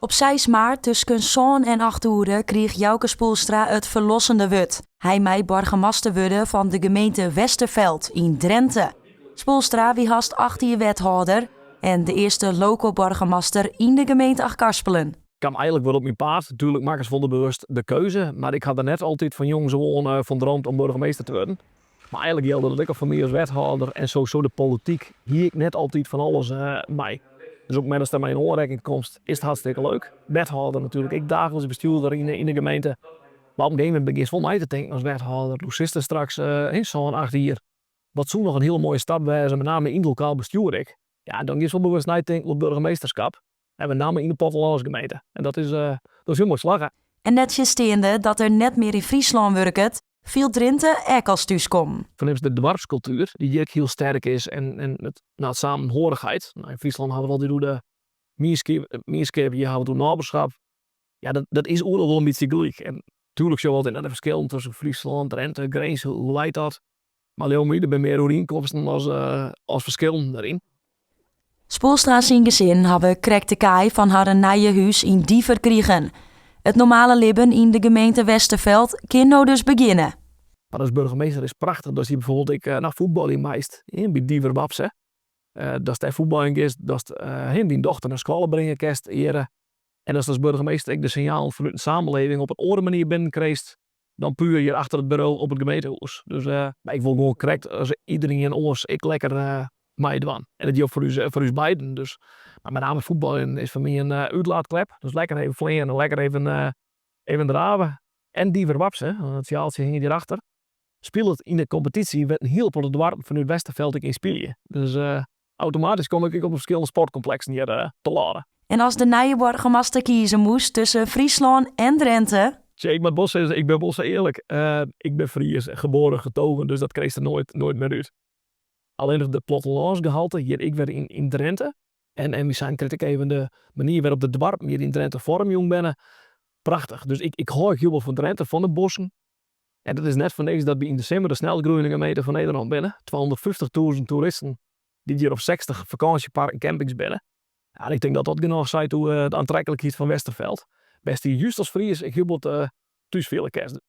Op 6 maart tusken sân en 8 oere kriich Jouke Spoelstra it ferlossende wurd. Hy mei boargemaster wurde fan de gemeente Westerveld yn Drinte. Spoelstra wie hast 8 jier wethâlder en de earste loko-boargemaster yn de gemeente Achtkarspelen. Kaam eigenlik wol op myn paad. Natuerlik makkest wol de bewust de keuze, mar ik ha der net altyd fan jongs ôf oan fan droomd om boargemaster te wurden. Mar eigenlik jilde dat ek al foar my as wethâlder en sowieso de polityk hie ik net altyd fan alles mei. Dus op it momint datst dermei yn oanrekking komst, is it hartstikke leuk. Wethâlder natuerlik ek daagliks bestjoerder yn de gemeente. Mar op in gegeven momint begjinst wol nei te tinken as wethâlder, do sitst der straks sân, acht jier. Wat soe noch in hiele moaie stap wêze, met name yn it lokaal bestjoer ek. Ja, dan giest wol bewust neitinken oer burgemeesterskap. En met name yn de plattelânsgemeente. En dat is hiel moai slagge. En nettsjinsteande dat er net mear yn Fryslân wurket, fielt Drinte ek as thúskommen. Fernimst de doarpskultuer, dy't hjir ek hiel sterk is en it, nou, it samenhorigheid. Nou, yn Fryslân hawwe we altyd oer de mienskip, hjir hawwe we it oer naberschap. Ja, dat is oeral wol in bytsje gelyk. En tuerlik sjogge we altyd nei de ferskillen tusken Fryslân, Drinte, Grins, hoe leit dat? Mar leau my, der binne mear oerienkomsten as ferskillen deryn. Spoelstra syn gesin hawwe krekt de kaai fan harren nije hús yn Diever krigen. It normale libben yn de gemeente Westerveld kin no dus begjinne. Mar as burgemeester is prachtich datst hjir bijvoorbeeld ek nei fuotbaljen meist, by Diever Wapse. Datst dêr fuotbaljen giest, datst dyn dochter nei skoalle bringe kinst hjir. En datst as burgemeester ek de sinjalen fanút de samenleving op in oare manier binnenkrijst dan puer hjir achter it buro op it gemeentehûs. Dus ik wol gewoan krekt as iderien oars ek lekker meidwaan. En dat jildt foar ús beiden. Dus, mar met name fuotbaljen is foar my in útlaatklep. Dus lekker even fleane en lekker even drave. En Diever Wapse, want it sjaaltsje hinget hjirachter, spilet yn de kompetysje wêr't in hiel protte doarpen fanút Westerveld ek yn spylje. Dus automatysk kom ik ek op de ferskillende sportkompleksen hjir telâne. En as de nije boargemaster kieze moast tusken Fryslân en Drinte? Tsja, ik moat wol sizze, ik bin wol sa earlik. Ik bin Fries, geboren getogen, dus dat krijst der noait mear út. Allinnich de plattelânsgehalte hjir ek wer yn Drinte. En wy seinen krekt ek even de manier wêrop't de doarpen hjir yn Drinte foarmjûn binne, prachtich. Dus ik hâld ek hiel wol fan Drinte, fan de bosken. En it is net foar niks dat wy yn de simmer de snelst groeiende gemeente fan Nederlân binne. 250.000 toeristen dy't hjir op 60 fakânsjeparken, campings binne. Ja, en ik tink dat dat genôch seit oer de oantreklikheid fan Westerveld. Wêr'tst dy just as Fries ek hiel bot thús fiele kinst.